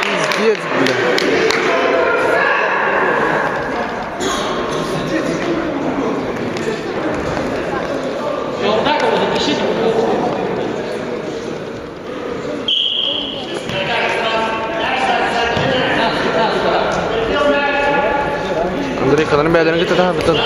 Пиздец, бля. Андрей ханан бэйэлэрин кытта таһаарбытын.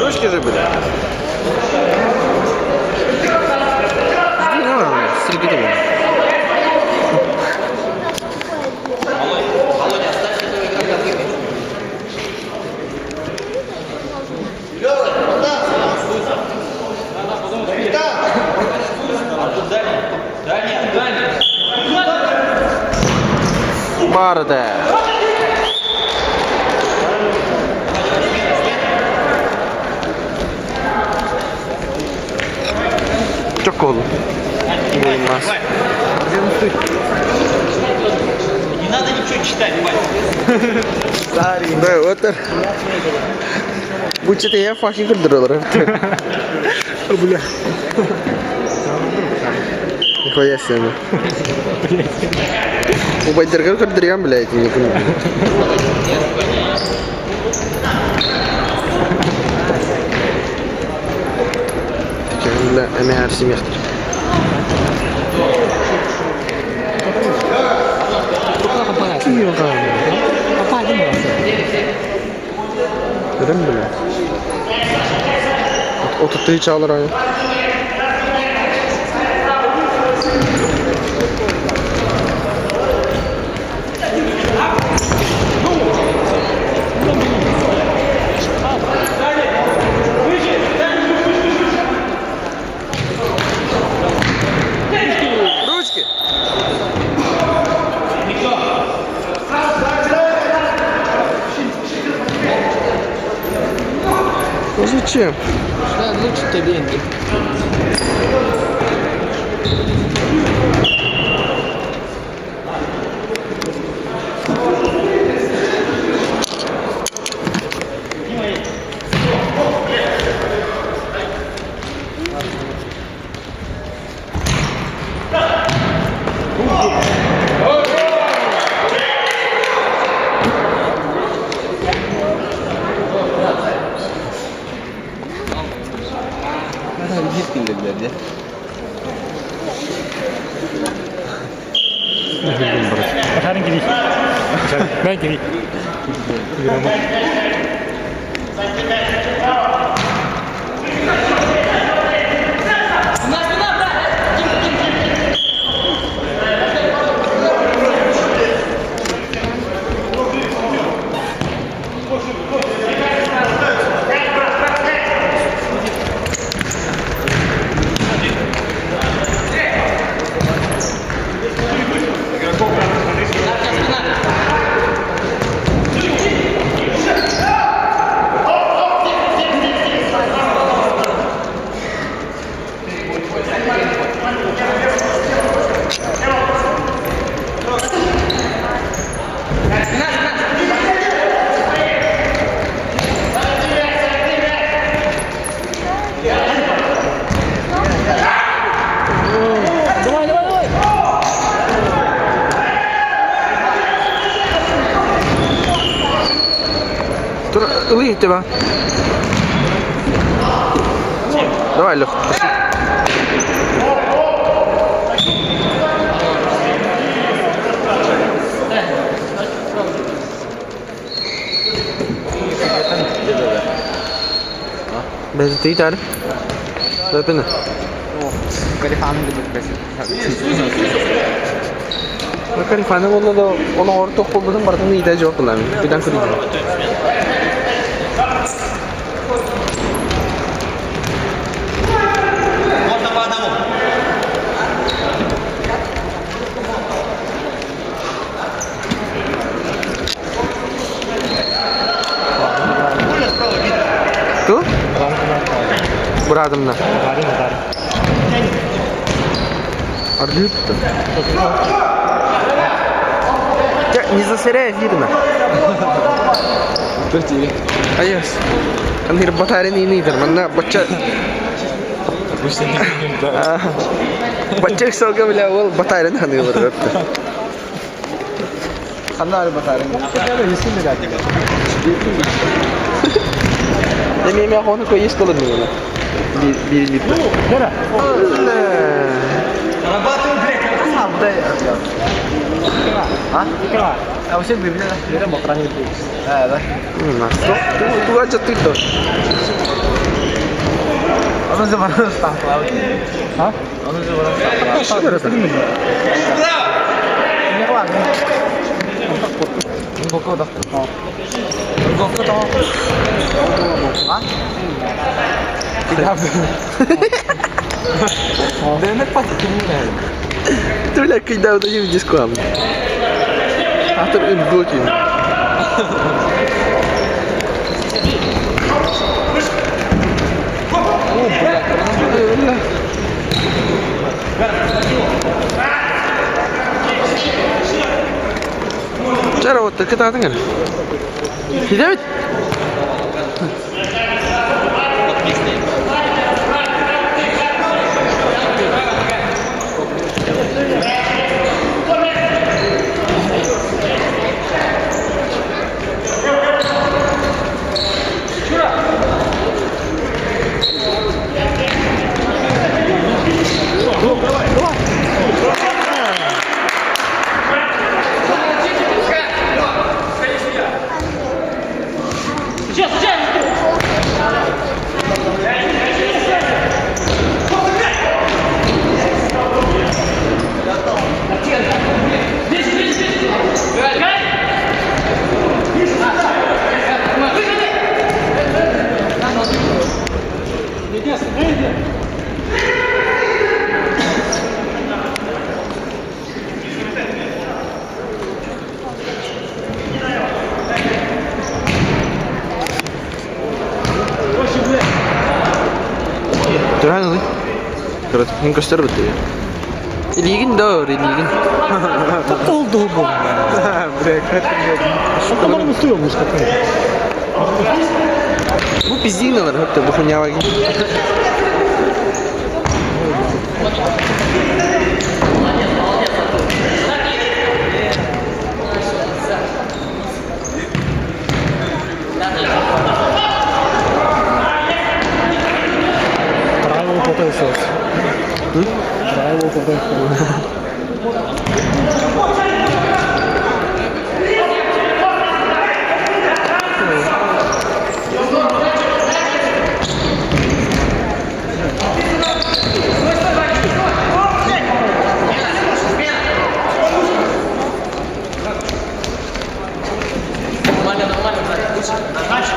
Ручки же были. Баар этэ. Чокол. Булмас. Не надо ничего читать, Вася. Да, вот. Бу я fucking көрдөрөлөр. Бля. Нихуя себе. Убайдарга көрдөргөн, блядь, не понимаю. Бля, эмээр семехтер. Көрөм, бля. Отуттуу чалыр ай. Ручки! Ну зачем? Лучше деньги. Башарын кири. Мен кири. Давай, давай, давай. Ылый тебя. Давай, Лех, пошли. Без ты тар. Löpene. Kalifani болла да оны ортоқ болбудун бардын иде жок булам. Бидан көрейін. Можно по одному. Ту? Быраатымна. Аргыытта. Не засоряй эфирно. Айас. Аныр батарин инидер. Манна бачча Бачча ыксалга бля ол батарин ханыылар өптө. Ханна ары батарин? Эми эми охону көйес кылыр мені. Bir литр. Нарабатывай, блядь, А? А у всех библия? А, да. Туга жатты. Onu zaman стахлав. А? Onu zaman стахлав. Не ладно. Ngoko да. Ngoko да. А? Да не патки не. Ты, бля, когда удаю дискам. А то им блоки. О, бля, бля. Чара вот так это атыңар. Хидәбит. Төһөн ылый. Көрөт, мин көстөр бит. Илигин доор, илигин. Oldu bu. Бля, как Шоколад устуемуш какой. Бу пиздигналар хөптө бу хунява. Правило потенциал. Правило потенциал. Нормально, нормально, брат. Лучше. Дальше.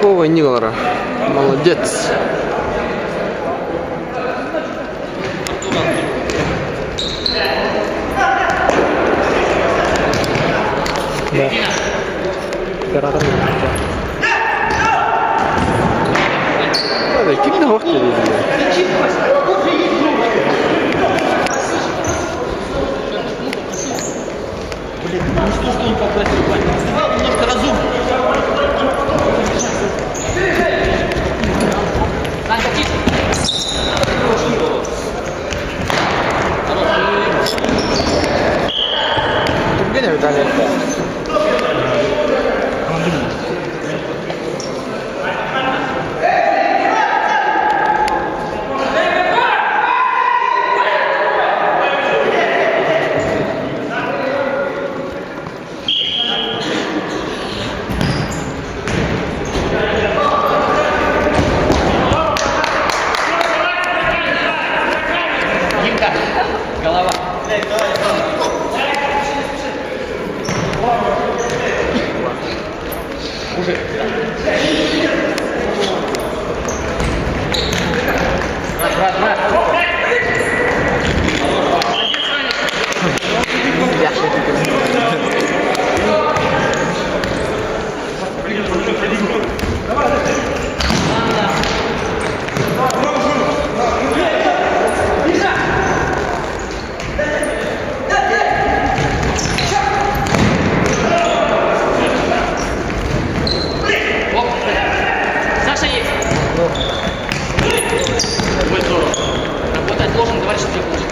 Ой, Нилара. Молодец. Да. Оператор. Ладно, ким на вахте Блин, ну что, что он попросил, Ваня? Давай немножко разумно. Санька, тише. Хорош. Саша есть. Ой, здорово. Работать должен, товарищ тебе получит.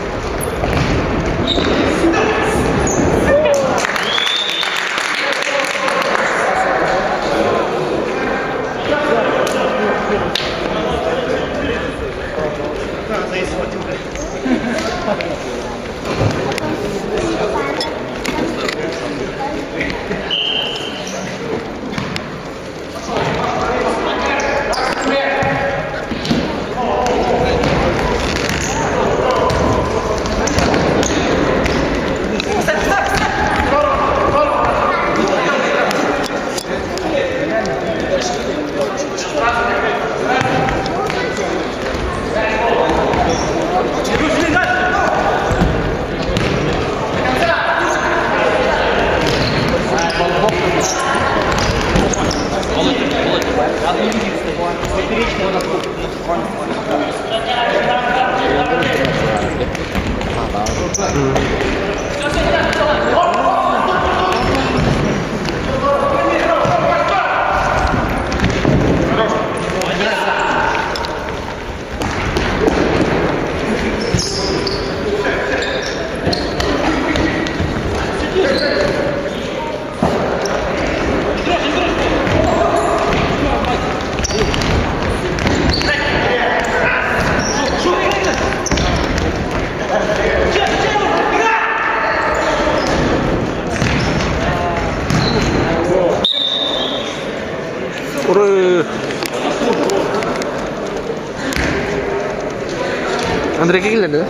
Ура! Андрей кэллэ да?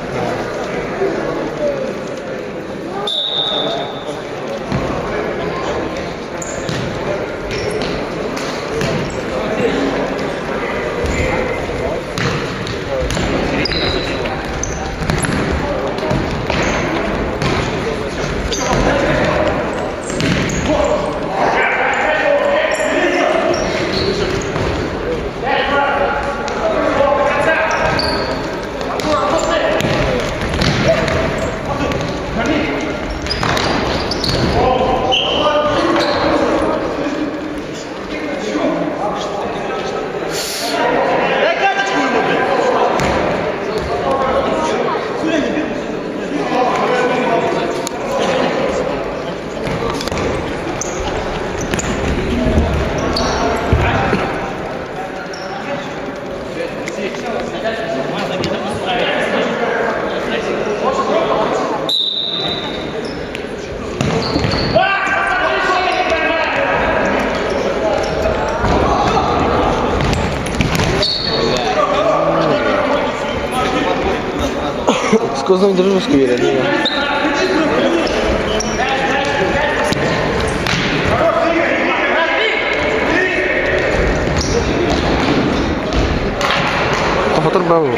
Дай карточку ему, блядь! Сквозной дружескую верили. Хотор браво.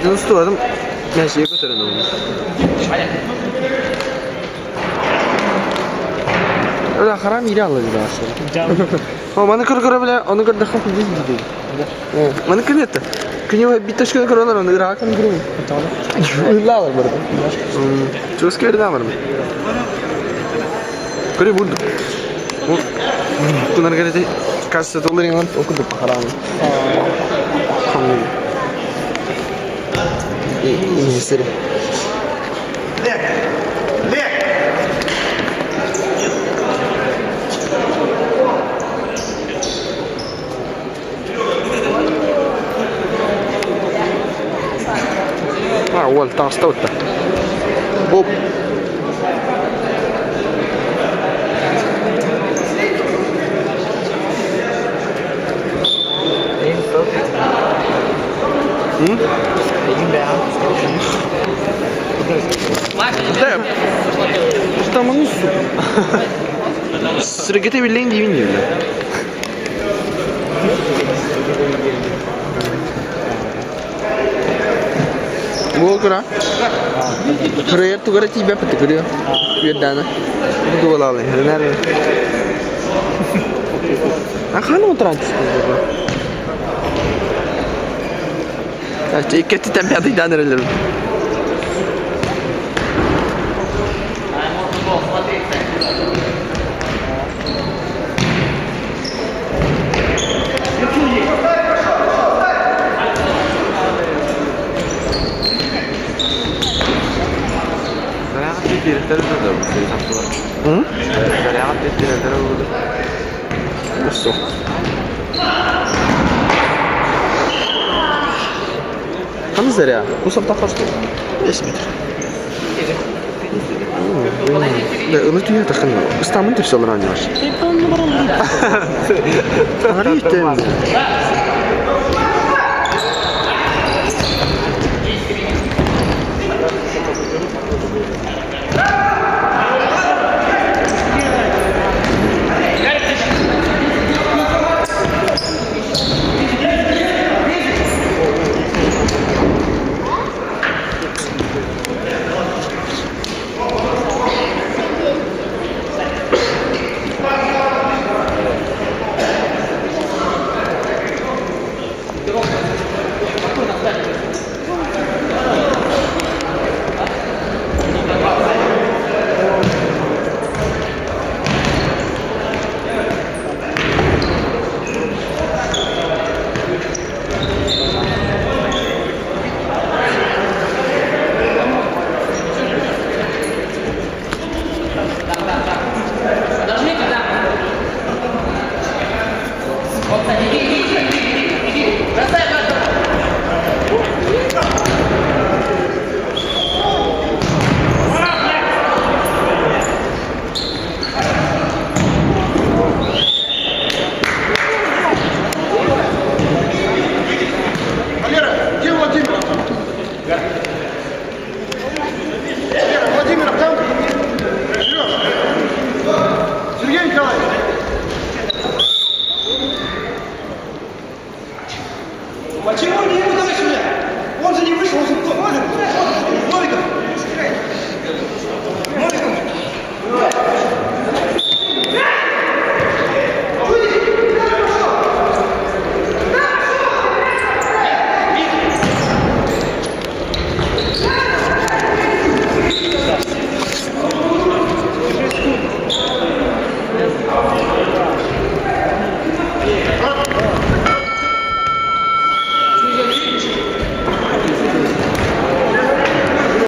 Бэйэтин устубатым, мэчигэ көтөрөн ыллым. Öyle haram yeri alır О, маны көрө-көрө бile, ону көрдөххө күндүз дии. Маны ким этте? Күнү бит точканы көрөлөр, ону ыраакан көрөм. Ыйлаалар бар. Чугас көрдө бар. Көрө бурду. Тунар герете касса толырыңан окудук харам. Инженер. Уол таҕыста ытта. Оп. Да, Штаманы, сука. Сыргете биллин диибин диибин. Буол кыра. Кырыйар тугара тиийбэппит кырыа. Үөрдээнэ. Бу дуолаалый. Эрэнээр. А хаана утараан түстүн Икки өттүттэн пятыйдаан эрэллэр. Суох. Ханна заря? Усов таххар 5 метр. Ылы түһэ тахын. Ыстаамын тэпсэ олорон ньугар. Арый